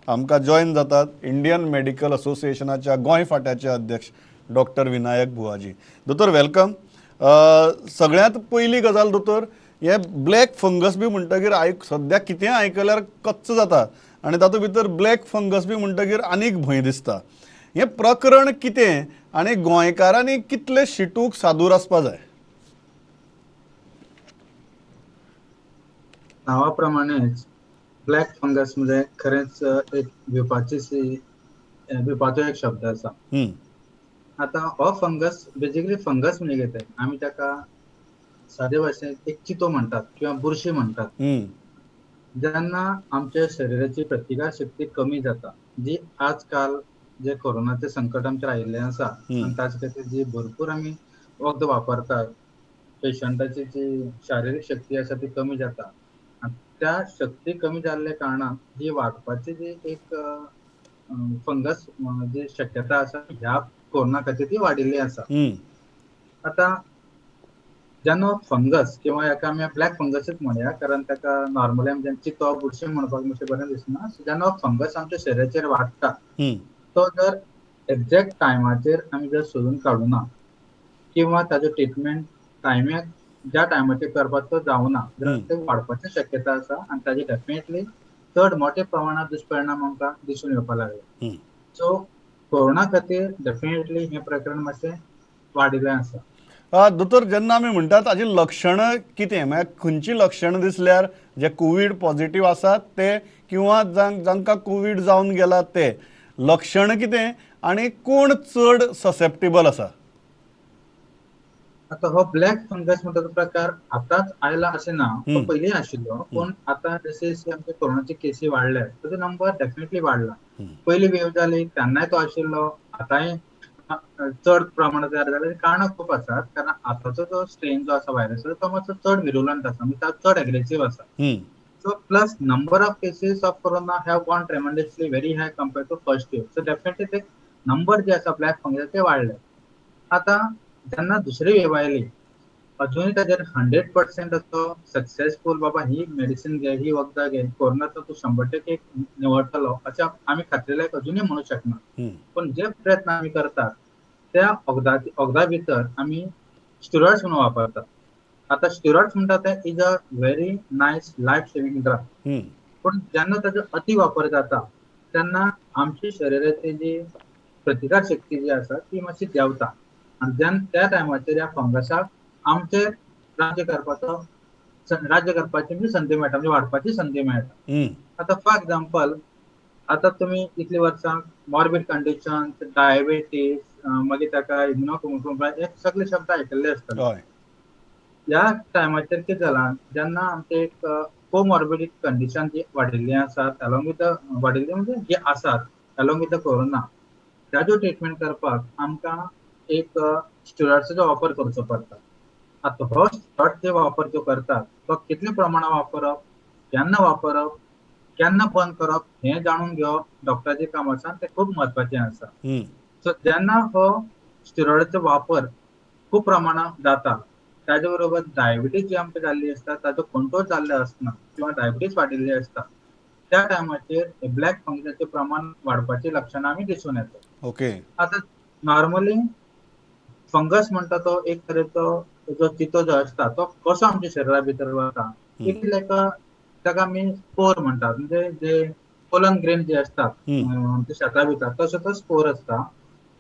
आमकां जॉयन जातात Indian medical असोसिएशनाच्या Goa फांट्याचे अध्यक्ष डॉक्टर विनायक बुवाजी. दोतोर welcome. सगळ्यांत पयली गजाल दोतोर, हे ब्लॅक फंगस बी म्हणटगीर सद्या कितें आयकल्यार कच्च जाता आनी तातूंत भितर ब्लॅक फंगस बी म्हणटगीर आनीक भंय दिसता. हें प्रकरण कितें आनी गोंयकारांनी कितले शिटूक सादूर आसपा जाय? नांवा प्रमाणेच ब्लॅक फंगस म्हणजे खरेंच एक भिवपाचो एक शब्द आसा. आतां हो फंगस बेजिकली फंगस म्हणजे कितें, आमी ताका सादे भाशेंत एक चितो म्हणटात किंवा बुरशी म्हणटात. जेन्ना आमच्या शरिराची प्रतिकार शक्ती कमी जाता, जी आजकाल जे कोरोनाचे संकट आमचेर आयिल्लें आसा आनी ताचे खातीर जी भरपूर आमी वखद वापरतात, पेशंटाची जी शारिरीक शक्ती आसा ती कमी जाता आनी त्या शक्ती कमी जाल्ल्या कारणान जी वाडपाची जी एक फंगस जी शक्यता आसा ह्या कोरोना खातीर ती वाडिल्ली आसा. आतां जेन्ना फंगस किंवा हेका आमी ब्लॅक फंगसूच म्हणया, कारण ताका नॉर्मली आमी चितो बुरशें म्हणपाक मातशें बरें दिसना. जेन्ना फंगस आमच्या शरिराचेर वाडटा तो जर एक्झॅक्ट टायमाचेर आमी जर सोदून काडूना किंवा ताजो ट्रिटमेंट टायमाक ज्या टायमाचेर करपाचो जावना जाल्यार ते वाडपाची शक्यता आसा आनी ताजे डेफिनेटली चड मोठ्या प्रमाणात दुश्परिणाम आमकां दिसून येवपाक लागले. सो कोरोना खातीर डेफिनेटली हें प्रकरण मातशें वाडिल्लें आसा. दोतोर, जेन्ना आमी म्हणटात ताची लक्षणां कितें, म्हळ्यार खंयची लक्षणां दिसल्यार जे कोवीड पॉझिटीव आसात ते किंवा जांकां कोवीड जावन गेला ते लक्षणां कितें आनी कोण चड ससेप्टेबल आसा? आतां हो ब्लॅक फंगस म्हणटा तो प्रकार आतांच आयला अशें ना, तो पयलीं आशिल्लो, पूण आतां जशे जशे आमचे कोरोनाचे केसी वाडल्या ताजो नंबर डेफिनेटली वाडला. पयली वेव जाली तेन्नाय तो आशिल्लो, आतांय चड प्रमाणात तयार जाले. कारणां खूब आसात, कारण आतांचो जो स्ट्रेन जो आसा व्हायरसाचो तो मातसो चड विरुलंट आसा, म्हणजे चड एग्रेसीव आसा. So plus number of cases of corona have gone tremendously very high compare to first wave. So definitely ते नंबर जे आसा ब्लॅक फंगस ते वाडले. आतां जेन्ना दुसरी वेव आयली अजूनय ताजेर 100% असो सक्सेसफूल बाबा ही मेडिसीन घे, ही वखदां घे, कोरोनाचो तूं 100% निवडटलो अशें आमी खात्री लायक अजुनूय म्हणूं शकना. पूण जे प्रयत्न आमी करतात त्या वखदा भितर आमी स्टिरॉयड्स म्हणून वापरतात. आतां स्टिरॉयड्स म्हणटा ते is a very nice life saving drug, पूण जेन्ना ताजो अति वापर जाता तेन्ना आमची शरिराची जी प्रतिकार शक्ती जी आसा ती मातशी देंवता आनी जेन्ना त्या टायमाचेर ह्या फंगसाक आमचे राज्य करपाची म्हणजे संदी मेळटा, म्हणजे वाडपाची संदी मेळटा. आतां फॉर एग्जाम्पल, आतां तुमी इतलीं वर्सां मॉर्बीड कंडिशन, डायबेटीस, मागीर ताका इम्युनोकॉम्प्रोमायज, हे सगळे शब्द आयकल्ले आसतले. ह्या टायमाचेर कितें जालां, जेन्ना आमचे एक कोमॉर्बिड कंडिशन जी वाडिल्ली आसात अलॉंग विथ the वाडिल्ली म्हणजे जी आसात अलॉंग विथ the corona, ताजो ट्रिटमेंट करपाक आमकां एक स्टिरॉयड्साचो वापर करचो पडटा. आतां हो स्टिरॉयड जे वापर जो करतात तो कितले प्रमाणात वापरप, केन्ना वापरप, केन्ना बंद करप हें जाणून घेवप डॉक्टराचें काम आसा, तें खूब म्हत्वाचें आसा. सो जेन्ना हो स्टिरॉयडाचो वापर खूब प्रमाणात जाता ताजे बरोबर डायबिटीज जी आमकां जाल्ली आसता ताजो कंट्रोल जाल्लो आसना किंवा डायबिटीज वाडिल्ली आसता त्या टायमाचेर ब्लॅक फंगसाचें प्रमाण वाडपाची लक्षणां आमी दिसून येता. ओके, आतां नॉर्मली फंगस म्हणटा तो एक तरेचो जो चितो जो आसता तो कसो आमच्या शरिरा भितर वता, it is लायक ताका आमी स्पोर म्हणटात, म्हणजे जे पोलन ग्रेन जे असतात आमच्या शेता भितर तसो तो स्पोर आसता,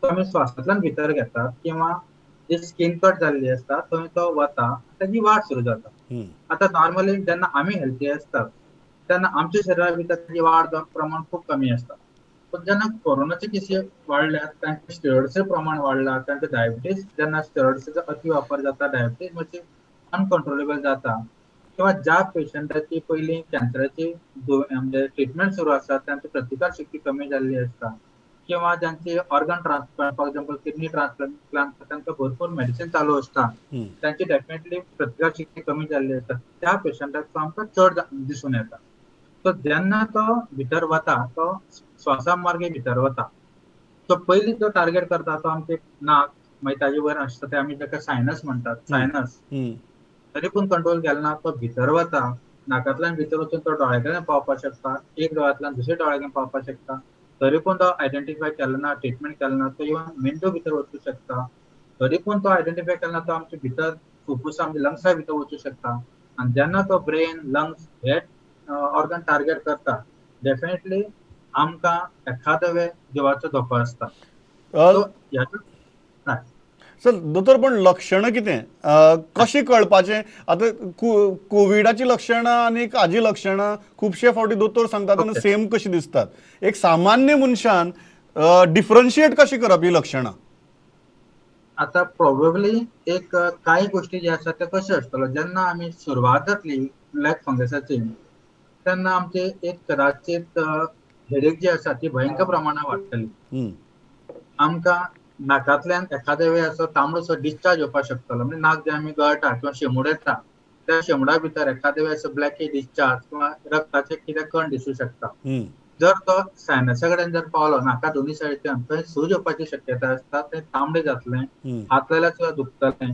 तो आमी श्वासांतल्यान भितर घेतात किंवा जे स्कीन कट जाल्ली आसता थंय तो वता, ताजी वाड सुरू जाता. आतां नॉर्मली जेन्ना आमी हेल्थी आसतात तेन्ना आमच्या शरिरा भितर ताजी वाड जावप प्रमाण खूब कमी आसता, पूण जेन्ना कोरोनाचे केसी वाडल्यात तांचे स्टिरॉयड्सचें प्रमाण वाडलां, तांचे डायबिटीज जेन्ना स्टिरॉयड्साचो अति वापर जाता, डायबिटीज मातशी अनकंट्रोलेबल जाता किंवा ज्या पेशंटाची पयलीं कॅन्सराची म्हणजे ट्रिटमेंट सुरू आसा तांची प्रतिकार शक्ती कमी जाल्ली आसता किंवा ज्यांचे organ transplant, for example kidney transplant, तांकां भरपूर मेडिसीन चालू आसता, तांची डेफिनेटली प्रतिकार शक्ती कमी जाल्ली आसता, त्या पेशंटाक आमकां चड दिसून येता. सो जेन्ना तो भितर वता तो श्वासा मार्गे भितर वता, तो पयलीं जो टार्गेट करता तो आमचे नाक, मागीर ताजे वयर आसता ते आमी ताका सायनस म्हणटात, सायनस तरी पूण कंट्रोल केलो ना तो भितर वता, नाकांतल्यान भितर वचून तो दोळ्या कडेन पावपाक शकता, एक दोळ्यांतल्यान दुसऱ्या दोळ्या कडेन पावपाक शकता. तरी पूण तो आयडेंटिफाय केलो ना, ट्रिटमेंट केलो ना, तो इवन मेंदू भितर वचूं शकता. तरी पूण तो आयडेंटिफाय केलो ना, तो आमच्या भितर फुफ्फुसां आमच्या लंग्सा भितर वचूं शकता. आनी जेन्ना तो ब्रेन, लंग्स हे ऑर्गन टार्गेट करता, डेफिनेटली आमकां एखादो वेळ जिवाचो धोको आसता. सर दोतोर, पण लक्षणां कितें, कशें कळपाचें? आतां कोविडाची लक्षणां आनी हाजी लक्षणां खुबशे फावटी दोतोर सांगतात तेन्ना सेम कशी दिसतात. एक सामान्य मनशान डिफरन्शिएट कशी करप ही लक्षणां? आतां प्रोबेबली एक कांय गोश्टी ज्यो आसा त्यो कश्यो आसतल्यो, जेन्ना आमी सुरवात जातली ब्लॅक फंगसाची तेन्ना आमचे एक कदाचीत हेडेक जी आसा ती भयंकर प्रमाणात वाडटली. आमकां नाकांतल्यान एखाद्या वेळ असो तांबडोसो डिस्चार्ज येवपाक शकतलो, म्हणजे नाक जे आमी गळटा किंवा शेमूड येता त्या शेमडा भितर एखाद्या वेळ असो ब्लॅकी डिस्चार्ज किंवा रक्ताचे कितें कण दिसूं शकता. जर तो सायनसा कडेन जर पावलो, नाका दोनी सायडीच्यान थंय सूज येवपाची शक्यता आसता, थंय तांबडे जातलें, हात लायल्यार सुद्दां दुखतलें.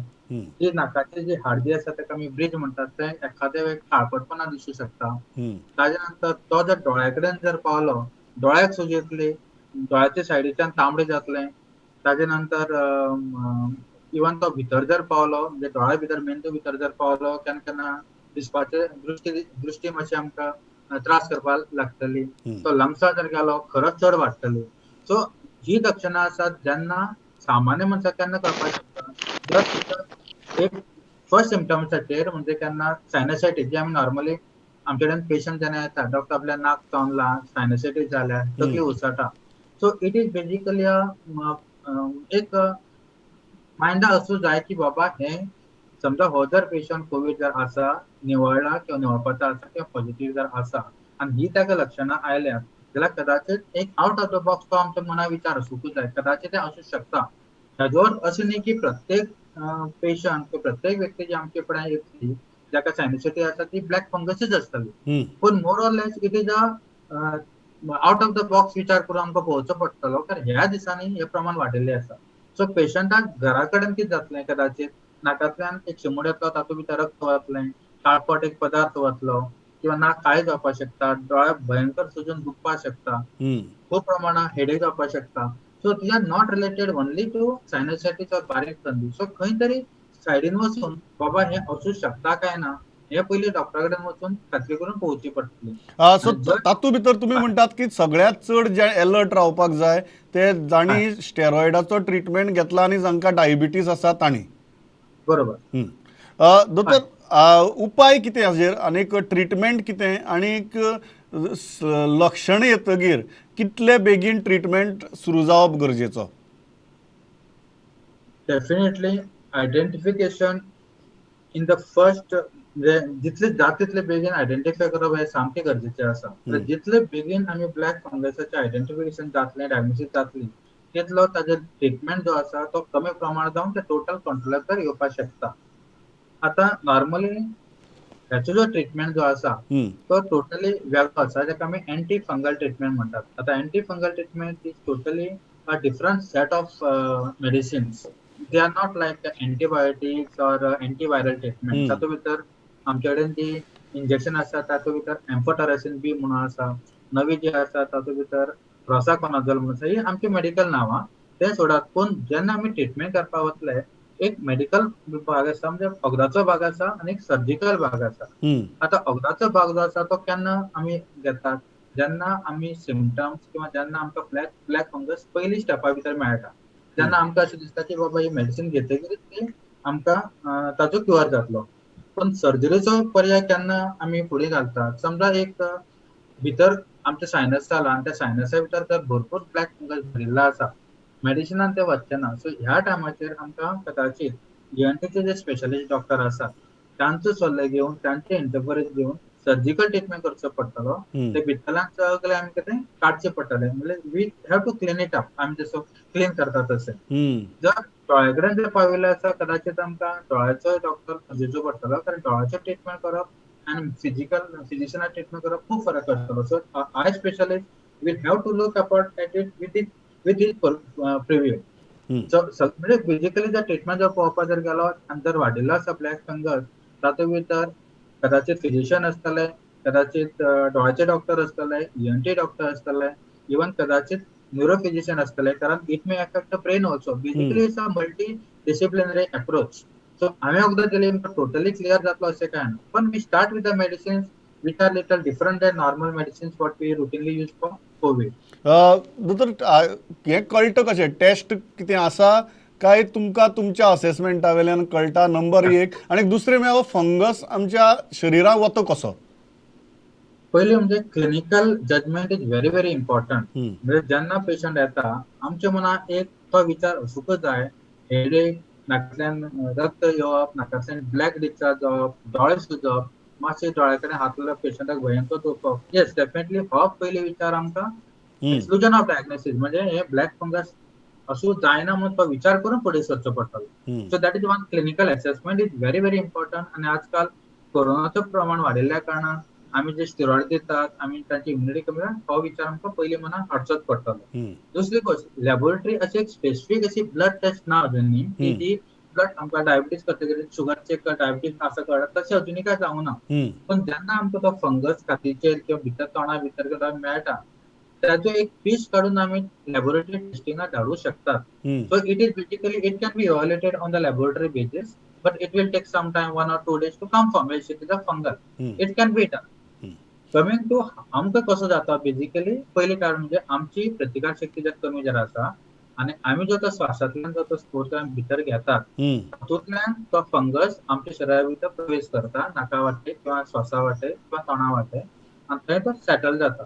जी नाकाची जी हाडजी आसा ताका आमी ब्रिज म्हणटात, थंय एखाद्या वेळ काळपटपणा दिसूं शकता. ताज्या नंतर तो जर दोळ्या कडेन जर पावलो, दोळ्याक सूज येतली, दोळ्याच्या सायडीच्यान तांबडे जातलें. ताजे नंतर इवन तो भितर जर पावलो, म्हणजे दोळ्या भितर मेंदू भितर जर पावलो, केन्ना केन्ना दिसपाचे दृश्टी मातशी आमकां त्रास करपाक लागतली. तो लंग्सा जर गेलो खरंच चड वाडटली. सो ही लक्षणां आसात जेन्ना सामान्य मनशाक केन्ना कळपाक शकता, जर एक फर्स्ट सिमटम्साचेर, म्हणजे केन्ना सायनसायटीस जे आमी नॉर्मली आमचे कडेन पेशंट जेन्ना येता, डॉक्टर आपल्या नाक चांदला, सायनसायटीस जाल्या, तकली उसळटा. सो it is basically एक मायंडा आसूं जाय की बाबा हे समजा हो जर पेशंट कोवीड जर आसा, निवळला किंवा निवळपाचो आसा किंवा पॉझिटिव्ह जर आसा आनी ही ताका लक्षणां आयल्यात जाल्यार कदाचित एक आउट ऑफ the box तो आमच्या मना विचार आसूंकूच जाय, कदाचित ते आसूं शकता. हाजो अर्थ अशें न्ही की प्रत्येक पेशंट किंवा प्रत्येक व्यक्ती जी आमचे कडेन येतली जाका सायनसायटीस आसा ती ब्लॅक फंगसूच आसतली, पूण more or less it is a out of the box विचार करून आमकां पळोवचो पडटलो, कारण ह्या दिसांनी हे प्रमाण वाडिल्लें आसा. सो पेशंटाक घरा कडेन कितें जातलें, कदाचित नाकांतल्यान एक शेमूड येतलो, तातूंत भितर रक्त वतलें, काळपट एक पदार्थ वतलो, किंवा नाक काळें जावपाक शकता, दोळे भयंकर सुजून दुखपाक शकता, खूब प्रमाणात हेडेक जावपाक शकता. So these are not related only to sinusitis or बारीक थंडी. सो खंय तरी सायडीन वचून बाबा हें आसूं शकता काय ना हे पयलीं डॉक्टरा कडेन वचून खात्री करून पळोवची पडटली. सो तातूंत भितर तुमी म्हणटात की सगळ्यांत चड जे एलर्ट रावपाक जाय ते जांणी स्टेरॉयडाचो ट्रिटमेंट घेतला आनी जांकां डायबिटीज आसा तांणी. बरोबर. दोतोर, उपाय कितें हाजेर आनीक ट्रिटमेंट कितें आनीक लक्षणां येतगीर कितले बेगीन ट्रिटमेंट सुरू जावप गरजेचो? Definitely identification in the first, म्हणजे जितले जात तितले बेगीन आयडेंटिफाय करप हें सामकें गरजेचें आसा. जितले बेगीन आमी ब्लॅक फंगसाचें आयडेंटिफिकेशन जातलें, डायग्नोसीस जातली, तितलो ताजेर ट्रिटमेंट जो आसा तो कमी प्रमाणात जावन ते टोटल कंट्रोलाक येवपाक शकता. आतां नॉर्मली हेचो जो ट्रिटमेंट जो आसा तो टोटली वेगळो आसा, जाका आमी एंटी फंगल ट्रिटमेंट म्हणटात. आतां anti fungal treatment is totally a different set of medicines. They are not like antibiotics or antiviral treatment. तातूंत भितर आमचे कडेन जी इंजेक्शन आसा तातूंत भितर एम्फोटेरेसिन बी म्हणून आसा, नवी जी आसा तातूंत भितर रोसाकोनाझोल म्हणून आसा. ही आमची मेडिकल नांवां ते सोडात, पूण जेन्ना आमी ट्रिटमेंट करपाक वतले एक मेडिकल भाग आसा, म्हणजे वखदाचो भाग आसा आनी एक सर्जिकल भाग आसा. आतां वखदाचो भाग जो आसा तो केन्ना आमी घेतात, जेन्ना आमी सिमटम्स किंवा जेन्ना आमकां ब्लॅक फंगस पयली स्टेपा भितर मेळटा, जेन्ना आमकां अशें दिसता की बाबा ही मेडिसीन घेतकीच ती आमकां ताचो क्युअर जातलो. पण सर्जरीचो पर्याय केन्ना आमी फुडें घालतात, समजा एक भितर आमचे सायनस जाला आनी त्या सायनसा भितर जर भरपूर ब्लॅक फंगस भरिल्लो आसा, मेडिसिनान ते वचचे ना. सो ह्या टायमाचेर आमकां कदाचीत जीएनटीचे जे स्पेशलिस्ट डॉक्टर आसात तांचो सल्लो घेवन, तांचे इंटरफरन्स घेवन सर्जिकल ट्रिटमेंट करचो पडटलो. ते भितरल्यान सगळें आमकां तें काडचें पडटलें, म्हणजे we have to clean it up, आमी जसो क्लीन करता तशें. जर दोळ्या कडेन जर पाविल्लें आसा कदाचित आमकां दोळ्याचो डॉक्टर गरजेचो पडटलो, कारण दोळ्याचो ट्रिटमेंट करप आनी फिजिशियना ट्रिटमेंट करप खूब फरक आसतलो. So eye specialist will have to look apart at it with his preview. So म्हणजे बेजिकली जर ट्रिटमेंट जर पळोवपाक जर गेलो आनी जर वाडिल्लो आसा ब्लॅक फंगस, तातूंत भितर कदाचित फिजिशियन आसतले, कदाचित दोळ्याचे डॉक्टर आसतले, ENT doctor आसतले, इवन कदाचित न्यूरोफिजिशियन आसतले, कारण it may affect the brain also. Basically it's a multi disciplinary approach. So हांवें वखदां दिली टोटली क्लियर जातलो अशें कांय ना, पण we start with the medicines which are little different than normal medicines what we routinely use for COVID. दोतोर, हें कळटा कशें? टेस्ट कितें आसा काय तुमकां तुमच्या असेसमेंटा वेल्यान कळटा? नंबर एक. आनी दुसरें म्हळ्यार हो फंगस आमच्या शरिराक वता कसो? पयलीं म्हणजे clinical judgement is very very important. म्हणजे जेन्ना पेशंट येता आमच्या मनात एक तो विचार आसूंकच जाय, हेडेक, नाकांतल्यान रक्त येवप, नाकांतल्यान ब्लॅक डिस्चार्ज जावप, दोळे सुजप, मातशे दोळ्या कडेन हात लायल्यार पेशंटाक भयंकर दुखप. येस, डेफिनेटली हो पयली विचार आमकां एक्सक्लुजन ऑफ डायग्नोसीस, म्हणजे हे ब्लॅक फंगस असो जायना म्हणून तो विचार करून फुडें सरचो पडटलो. So that is one clinical assessment is very very important. आनी आजकाल कोरोनाचो प्रमाण वाडिल्ल्या कारणान आमी जे स्टिरॉयड दितात, आमी तांची इम्युनिटी कमी, हो विचार आमकां पयलीं मनात हाडचोच पडटलो. दुसरी गोश्ट, लॅबोरेटरी अशी एक स्पेसिफीक अशी ब्लड टेस्ट ना अजूनय की जी ब्लड आमकां डायबिटीज करतकीर शुगर चेक कर, डायबिटीज आसा कळटा, तशें अजुनय कांय जावंक ना. पण जेन्ना आमकां तो फंगस कातीचेर किंवा भितर तोंडा भितर किंवा मेळटा, ताचो एक पीस काडून आमी लॅबोरेटरी टेस्टिंगाक धाडूं शकतात. So it is basically it can be evaluated on the laboratory basis, but it will take some time, 1 or 2 days to confirm it is a fungal. It can be done. Coming to आमकां कसो जाता, basically पयलें कारण म्हणजे आमची प्रतिकार शक्ती जर कमी जर आसा आनी आमी जो तो श्वासांतल्यान जो तो स्पोर्स आमी भितर घेतात, तातूंतल्यान तो फंगस आमच्या शरिरा भितर प्रवेश करता, नाका वाटे किंवा श्वासा वाटे किंवा तोंडा वाटे, आनी थंय तो सेटल जाता.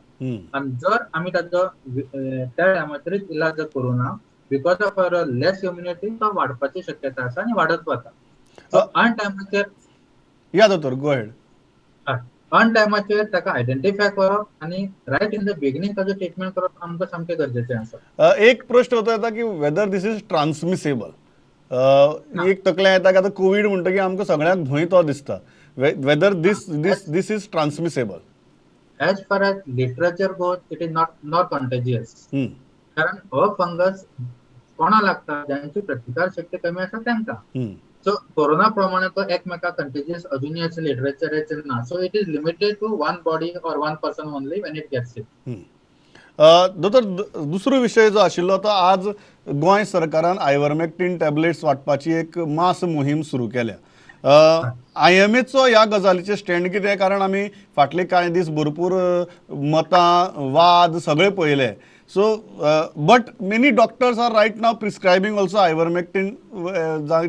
आनी जर आमी ताचो त्या टायमाचेरूच इलाज जर करूं ना, because of our less immunity तो वाडपाची शक्यता आसा आनी वाडत वता. सो अन टायमाचेर या दोतोर, गो अहेड. अन टायमाचेर ताका आयडेंटिफाय करप आनी रायट इन the beginning ताचो ट्रिटमेंट करप आमकां सामकें गरजेचें आसा. एक प्रश्न होतो येता की वेदर this is transmissible. एक तकल्या येता की आतां कोवीड म्हणटकीर आमकां सगळ्यांक भंय तो दिसता, whether this this this is transmissible. As far as literature goes, it is not contagious. कारण हो फंगस कोणा लागता, जांची प्रतिकार शक्ती कमी आसा तांकां. सो कोरोना प्रमाणे तो एकमेका कंटेजियस अजूनय अशें लिटरेचराचेर ना. So it is limited to one body or one person only when it gets it. दोतोर, दुसरो विशय जो आशिल्लो तो आज गोंय सरकारान आयवरमॅक्टीन टॅबलेट्स वांटपाची एक मास मोहीम सुरू केल्या. आयएमएचो ह्या गजालीचें स्टँड कितें? कारण आमी फाटले कांय दीस भरपूर मतां, वाद सगळे पळयले. So but many doctors are right now prescribing also ivermectin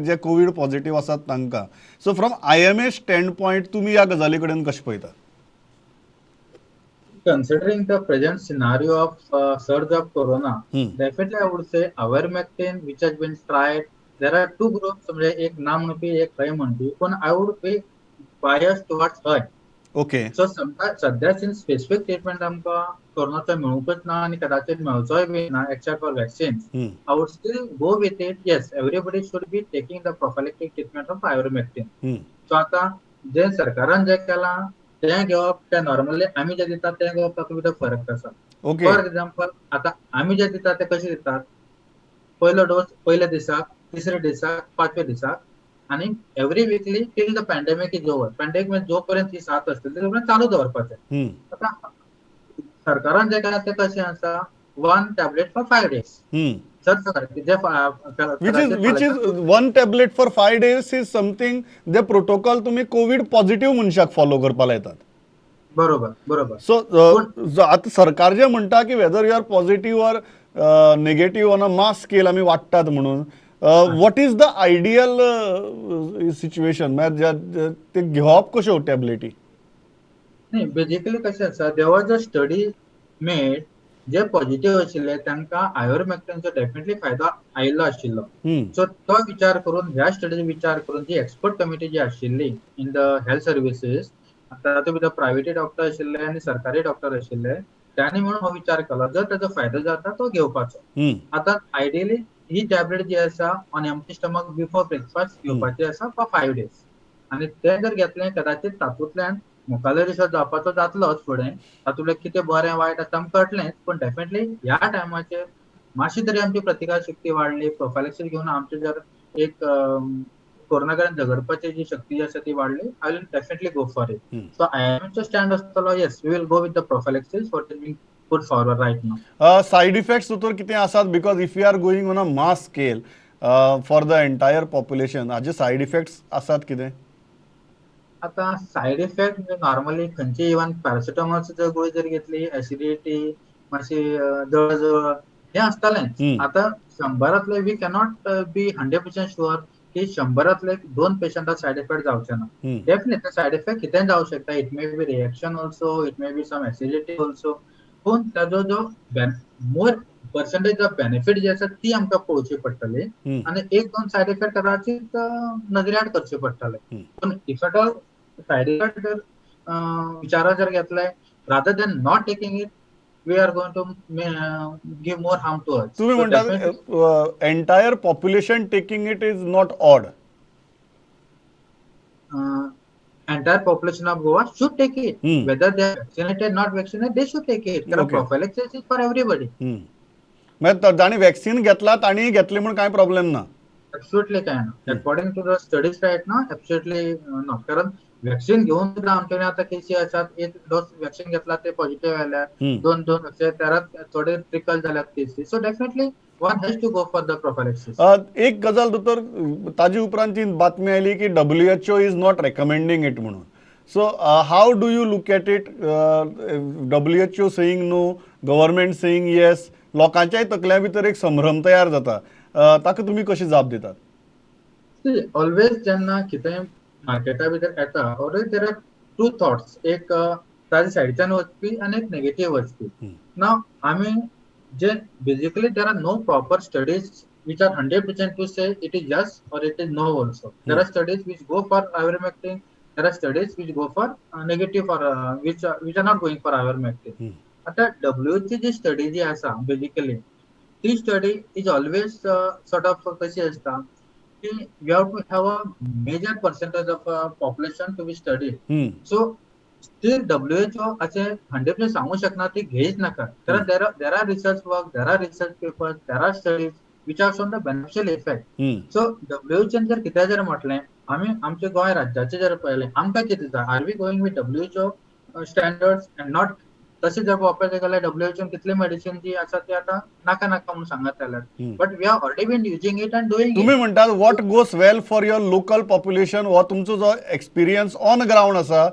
J Covid positive आसात तांकां. So from IMA stand point तुमी ह्या गजाली कडेन कशें पळयतात? Considering the present scenario of surge of corona, definitely I would say ivermectin which has been tried. There are two groups, म्हणजे एक ना म्हणपी एक हय म्हणपी, पण I would be bias towards हय. ओके. सो सध्या स्पेसिफीक ट्रिटमेंट आमकां कोरोनाचो मेळूंकच ना आनी कदाचित मेळचोय बी ना except for vaccines, I would still go with it. Yes, everybody should be taking the prophylactic treatment of ivermectin. So आतां जें सरकारान जें केलां तें घेवप, तें नॉर्मली आमी जें दितात तें घेवप तातूंत भितर फरक आसा. फॉर एग्जाम्पल, आतां आमी जें दितात तें कशें दितात, पयलो डोस पयल्या दिसाक, तिसऱ्या दिसाक, पांचव्या दिसाक, आनी every weekly till the pandemic is over. Pandemic म्हणजे जो पर्यंत ही साथ आसतली तो पर्यंत चालू दवरपाचें. आतां सरकारान जें केलां तें कशें आसा, 1 tablet for 5 days. Sir which is 1 tablet for 5 days is something J protocol तुमी कोवीड पॉझिटिव्ह मनशाक फॉलो करपाक लायतात. बरोबर बरोबर. सो आतां सरकार जें म्हणटा की whether you are positive or negative on a mass scale आमी वाडटात म्हणून, what is the ideal situation? म्हळ्यार ते घेवप कश्यो टॅबलेटी? न्ही, बेजिकली कशें आसा, there was a study made, J positive आशिल्ले तांकां आयवरमॅक्टिनचो डेफिनेटली फायदो आयिल्लो आशिल्लो. सो तो विचार करून, ह्या स्टडीचो विचार करून, जी एक्सपर्ट कमिटी जी आशिल्ली इन the health services, तातूंत भितर प्रायवेट डॉक्टर आशिल्ले आनी सरकारी डॉक्टर आशिल्ले, तांणी म्हणून हो विचार केलो जर ताचो फायदो जाता तो घेवपाचो. आतां आयडियली ही टॅबलेट जी आसा on empty stomach before breakfast घेवपाची आसा फॉर 5 days, आनी तें जर घेतलें कदाचित तातूंतल्यान मुखाल्ल्या दिसा जावपाचो जातलोच फुडें, तातूंतलें कितें बरें वायट आसा आमकां कळटलेंच, पण डेफिनेटली ह्या टायमाचेर मातशी तरी आमची प्रतिकार शक्ती वाडली, प्रोफायलॅक्सिस घेवन आमचें जर एक कोरोना कडेन झगडपाची जी शक्ती आसा ती वाडली, I will definitely go for it. So आयएमएचो stand आसतलो, yes, we will go with the prophylaxis what is being put forward right now. Side effects दोतोर कितें आसात? Because if you are going on a mass scale for the entire population, हाजे side effects आसात कितें? आतां side effect म्हणजे normally खंयची even पॅरासिटामॉलची जर गुळी जर घेतली, एसिडिटी, मातशी जळजळ हें आसतालेंच. आतां 100रांतले we cannot be 100% sure की 100रांतले 2 पेशंटाक सायड इफेक्ट जावचे ना. डेफिनेटली सायड इफेक्ट कितेंय जावं शकता. It may be reaction also, it may be some acidity also. पूण ताजो जो मोर पर्संटेज ऑफ बेनिफीट जी आसा ती आमकां पळोवची पडटली आनी 1-2 सायड इफेक्ट कदाचित नजरेआड करचे पडटले. पूण if at all side effect जर विचारा जर घेतले, rather than not taking it, we are going to give more harm to us. तुम्ही म्हणता entire population taking it is not odd. Entire population of Goa should take it. Whether they are vaccinated, not vaccinated, they should take it. कारण prophylaxis is for everybody. म्हणजे जाणी vaccine घेतला तांणी घेतली म्हणून काय प्रॉब्लेम ना? ऍब्सोल्युटली काय ना. According to the studies right ना, ऍब्सोल्युटली not. कारण वॅक्सिन घेऊन सुद्धा आमच्याकडे आता केसी आसात, एक डोस वॅक्सिन घेतला ते पॉझिटिव्ह आल्या, 2-2 तेरा थोडे ट्रिकल जाल्यात केसी. So definitely one has to go for the prophylaxis. एक गजाल दोतोर, ताजे उपरांत ती बातमी आयली की WHO is not recommending it म्हणून. So how do you look at it? WHO saying no, government saying yes, लोकांच्याय Takliya भितर एक संभ्रम तयार जाता, ताका तुमी कशी जाप दितात? ऑलवेज जेन्ना कितेंय मार्केटा भितर येता, always there are 2 thoughts, एक ताजे सायडच्यान वचपी आनी एक नेगेटीव वचपी. ना आमी जे basically there are no proper studies which are 100% to say it is yes or it is no also. There are studies which go for ivermectin, there are studies which go for negative for which are not going for ivermectin. आता WHO ji study जी आसा basically ती study is always sort of कशी आसता की you have to have a major percentage of population to be study. So still WHO अशें 100% सांगू शकना ती घेयच नाका, कारण there are research work, there are research papers, there are studies which are shown the beneficial effect. So WHO जर कितें जर म्हटलें, आमी आमच्या गोंय राज्याचें जर पळयलें, आमकां कितें जाय, are we going with WHO standards and not? तशें जर पळोवपाक गेल्यार WHO कितले मेडिसिन जी आसा ती आतां नाका नाका म्हणून सांगत जाल्यार, but we have already been using it and doing. तुमी म्हणटात what goes well for your local population, हो तुमचो जो एक्सपिरियन्स ऑन ग्रावंड आसा,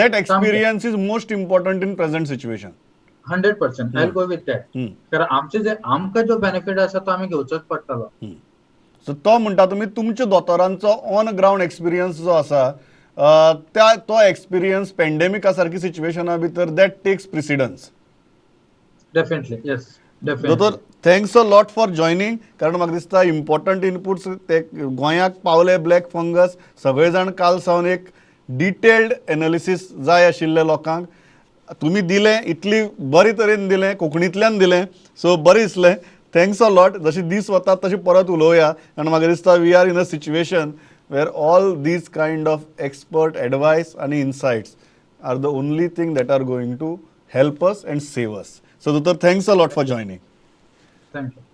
that experience is most important in present situation. 100% I will go with that. कारण आमचे जे आमकां जो बेनिफीट आसा तो आमी घेवचोच पडटलो. सो तो म्हणटा तुमी तुमच्या दोतोरांचो ऑन ग्रावंड एक्सपिरियन्स जो आसा त्या तो एक्सपिरियन्स पेंडेमिका सारकी सिच्युएशना भितर that takes precedence. Definitely yes, definitely. दोतोर, thanks a lot for joining, कारण म्हाका दिसता इम्पॉर्टंट इनपुट्स ते गोंयाक पावले. ब्लॅक फंगस सगळे जाण काल सावन एक डिटेल्ड एनालिसीस जाय आशिल्ले लोकांक, तुमी दिलें, इतली बरे तरेन दिलें, कोंकणींतल्यान दिलें, सो बरें दिसलें. Thanks a lot. जशे दीस वतात तशें परत उलोवया, कारण म्हाका दिसता we are in a situation where all these kind of expert advice and insights are the only thing that are going to help us and save us. So, Doctor, thanks a lot for joining. Thank you.